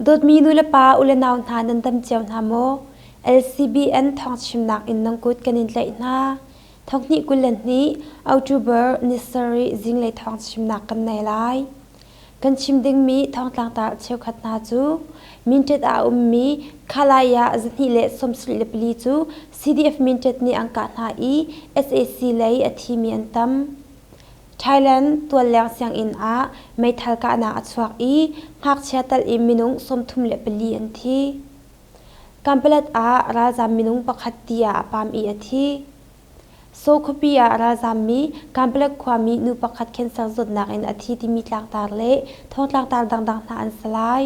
Dawtmi nulepa ulenau hna nan dam cio hna maw? LCBN thawngchimnak in nan kut kan in tlaih hna. Thonghnih 22 October ni sarih zinglei thawngchimnak kan nei lai. Kan chim dingmi thawngtlangtar cheukhat hna cu Mintet ah a ummi Khalaya 274 cu CDF Mintet nih an kah hna i sac lei a thimi an tam. Thailand tualleng sianginn ah meithal kahnak a chuak i ngakchia tal in minung 34 an thi. Kanpalet ah ralzaam minung pakhat ti ah a pam i a thi. Saw khuapi ah ralzaammi Kanpalet khuami nu pakhat cancer zawtnak in a thi timi tlangtar le thawngtlangtar dangdang hna an si lai.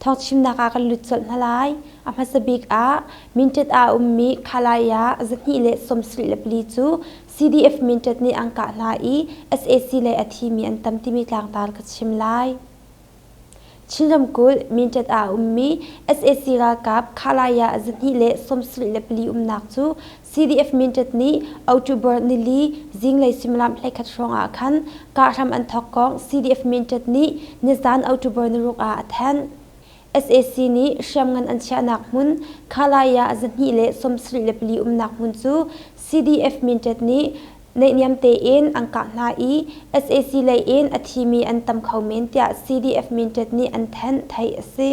Thawngchimnak ah kan lut colh hna lai. A hmasa bik ah Mintet ah a ummi Khalaya 274 cu CDF Mintet nih an kah hna i sac lei a thimi an tam timi tlangtar ka chim lai. Chin ramkulh Mintet ah a ummi sac ralkap Khalaya 274 umnak cu CDF Mintet nih October nili zinglei suimilam 11 hrawng ah khan kahram an thawk kong CDF Mintet nih nizan October niruk ah a thanh. Sac nih hriamngan an chiahnak hmun Khalaya 274 umnak hmun cu CDF Mintet nih naihniam tein an kah hna i sac lei in a thimi an tam kho men tiah CDF Mintet nih an thanh theih a si.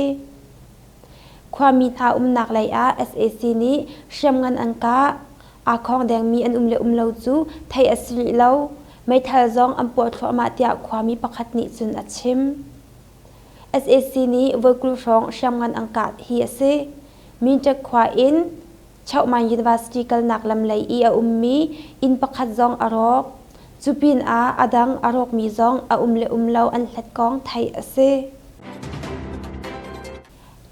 Khuami hna umnak lei ah sac nih hriamngan an kah. Aa khawng dengmi an um le um lo cu theih a si rih lo. Meithal zong an puah thluahmah tiah khuami pakhat nih cun a chim. Sac nih voi 20 hrawng hriamngan an kah hi a si. Minṭek khua in Chauhman University kalnak lam lei i a ummi inn pakhat zong a rawk. Cu pinah a dang a rawkmi zong a um le um lo an hlat kong theih a si.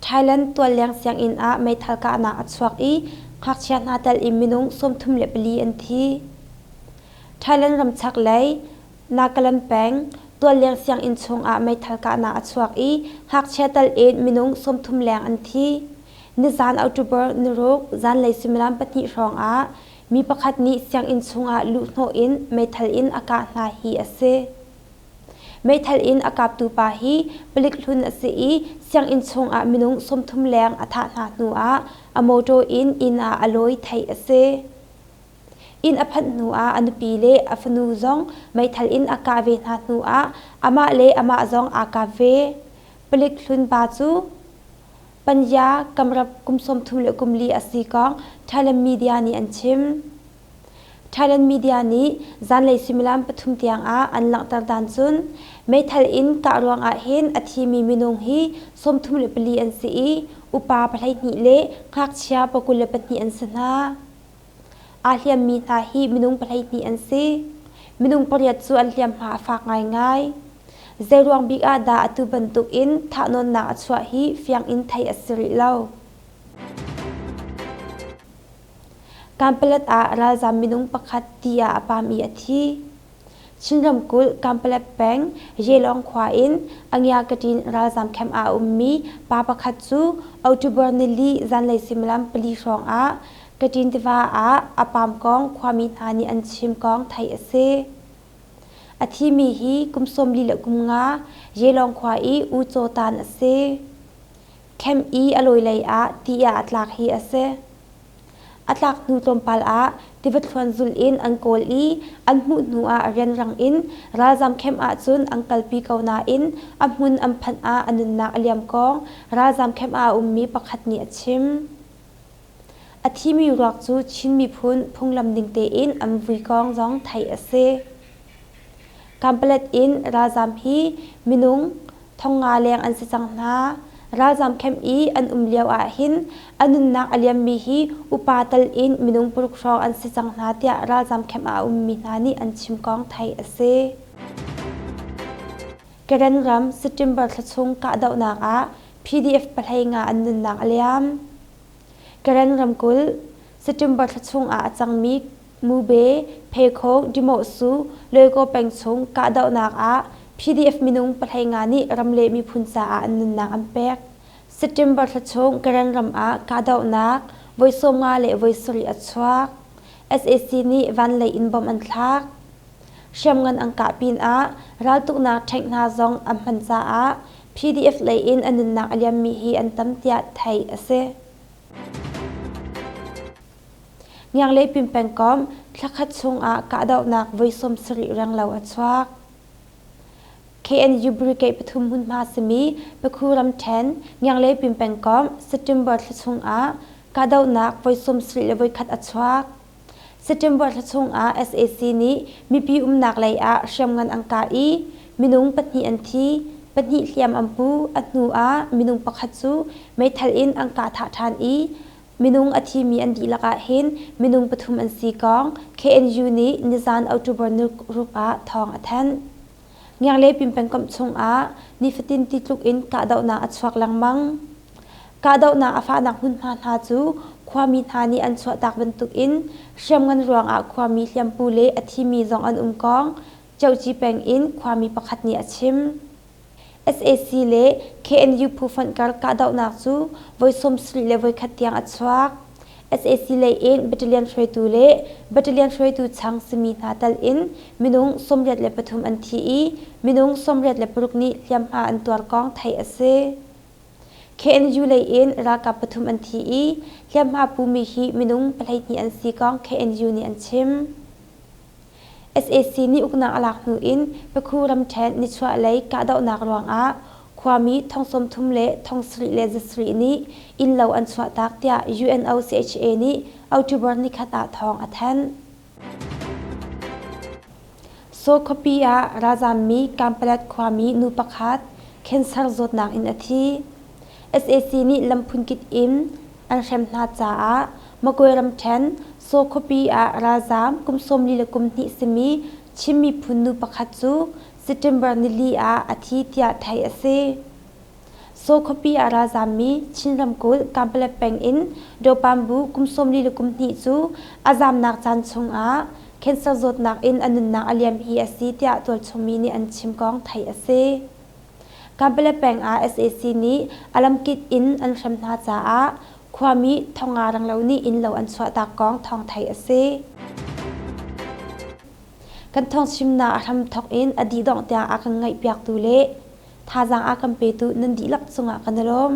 Thailand tualleng sianginn ah meithal kahnak a chuak i ngakchia hna tel in minung 34 an thi. Thailand ram chaklei Nagaland peng tualleng sianginn chungah meithal kahnak a chuak i ngakchia tal in minung 30 leng an thi. Nizan October niruk zanlei suimilam 2 hrawng ah mi pakhat nih sianginn chungah luhhnawh in meithal in a kah hna hi a si. Meithal in a kaptu pa hi palik hlun a si i sianginn chungah minung 30 leng a thah hna hnuah a mawṭaw in inn ah a lawi theih a si. Inn a phanh hnuah a nupi le a fanu zong meithal in a kah ve hna hnuah amah le amah zong aa kap ve. Palik hlun pa cu Panya kamrap kum 34 a si kong Thailand media nih an chim. Thailand media nih zanlei suimilam 3 tiang ah an langhter dan cun meithal in kah ruangah hin a thimi minung hi 34 an si i upa 12 le ngakchia 22 an si hna. Aa hliammi hna hi minung 12 an si. Minung pariat cu an hliamhma a fak ngaingai. Zeiruang bik ah dah atu bantuk in thahnawnnak a chuah hi fiang in theih a si rih lo. Kanpalet ah ralzaam minung pakhat ti ah a pam i a thi. Chin ramkulh Kanpalet peng Yelawng khua in Angyakaṭin ralzaam camp ah a ummi pa pakhat cu October nili zanlei suimilam 4 hrawng ah Kaṭin tiva ah a pam kong khuami hna nih an chim kong theih a si. A thimi hi kum 45 Yelawng khua i U Caw Tan a si. Camp i a lawi lei ah ti ah a tlak hi a si. A tlak hnu tlawmpal ah tiva thluan zulh in an kawl i an hmuh hnu ah rianrang in ralzam camp ahcun an kalpi ko nain a hmun an phanh ah a nunnak a liam kong ralzam camp ah a ummi pakhat nih a chim. A thimi ruak cu Chin miphun phunglam ning tein an vui kong zong theih a si. Kanpalet in ralzam hi minung 5,000 leng an si cang hna. Ralzam camp i an um lio ahhin a nunnak a liammi hi upa tal in minung 6 hrawng an si cang hna tiah ralzam camp ah a ummi hna nih an chim kong theih a si. Karen ram September thla chung kahdohnak ah PDF 15 an nunnak a liam. Karen ramkulh September thla chung ah a cangmi Mube, Phekhong, Dimohsu, Loikaw peng chung kahdohnak ah PDF minung 15 nih ram le miphun caah an nunnak an pek. September thla chung Karen ram ah kahdohnak voi 50 le voi 7 a chuak. Sac nih vanlei in bomb an thlak. Hriamngan an kah pinah raltuknak tank hna zong an hman caah PDF lei in a nunnak a liammi hi an tam tiah theih a si. Ngianglepin pengkomh thlakhat chungah kahdohnak voi 70 renglo a chuak. KNU Brigade pathum hmunhma simi Pakhu ramṭhen Ngianglepin pengkomh September thla chungah kahdohnak voi 71 a chuak. September thla chungah sac nih mipi umnak lei ah hriamngan an kah i minung pahnih an thi, pahnih hliam an pu. A hnu ah minung pakhat cu meithal in an kah thah ṭhan i minung a thimi an dihlak ah hin minung pathum an si kong KNU nih nizan October 6 ah thawng a thanh. Ngianglepin pengkomh chungah nifatin ti tluk in kahdohnak a chuak lengmang. Kahdohnak a fahnak hmunhma hna cu khuami hna nih an chuahtak bantukin hriamngan ruangah khuami hliampu le a thimi zong an um kong Cioci peng in khuami pakhat nih a chim. Sac le KNU phu fonh kar kahdohnak cu voi 70 le voikhat tiang a chuak. Sac lei in battalion hruaitu le battalion hruaitu chang simi hna tal in minung 83 an thi i minung 86 nih hliamhma an tuar kong theih a si. KNU lei in ralkap pathum an thi i hliamhma pumi hi minung 12 an si kong KNU nih an chim. Sac nih uknak a lak hnu in Pakhu ramṭhen nichuahlei kahdohnak ruangah khuami thong 30 le thong 7 le 7 nih innlo an chuahtak tiah UNOCHA nih October nikhat ah thawng a thanh. Saw khuapi ah ralzaammi Kanpalet khuami nu pakhat cancer zawtnak in a thi. Sac nih lam phunkip in an hrem hna caah Magwe ramṭhen Saw khuapi ah ralzaam kum 42 simi Chin miphun nu pakhat cu September nili ah a thi tiah theih a si. Saw khuapi ah ralzaammi Chin ramkulh Kanpalet peng in Dawpanbu kum 42 cu a zaamnak caan chungah cancer zawtnak in a nunnak a liam hi a si tiah tualchungmi nih an chim kong theih a si. Kanpalet peng ah sac nih a lamkip in an hrem hna caah khuami thonga renglo nih innlo an chuahtak kong thawng theih a si. Kan thawngchimnak a hramthawk in a dih dongh tiang a kan ngaihpiaktu le thazaang a kan petu nan dihlak cungah kan i lawm.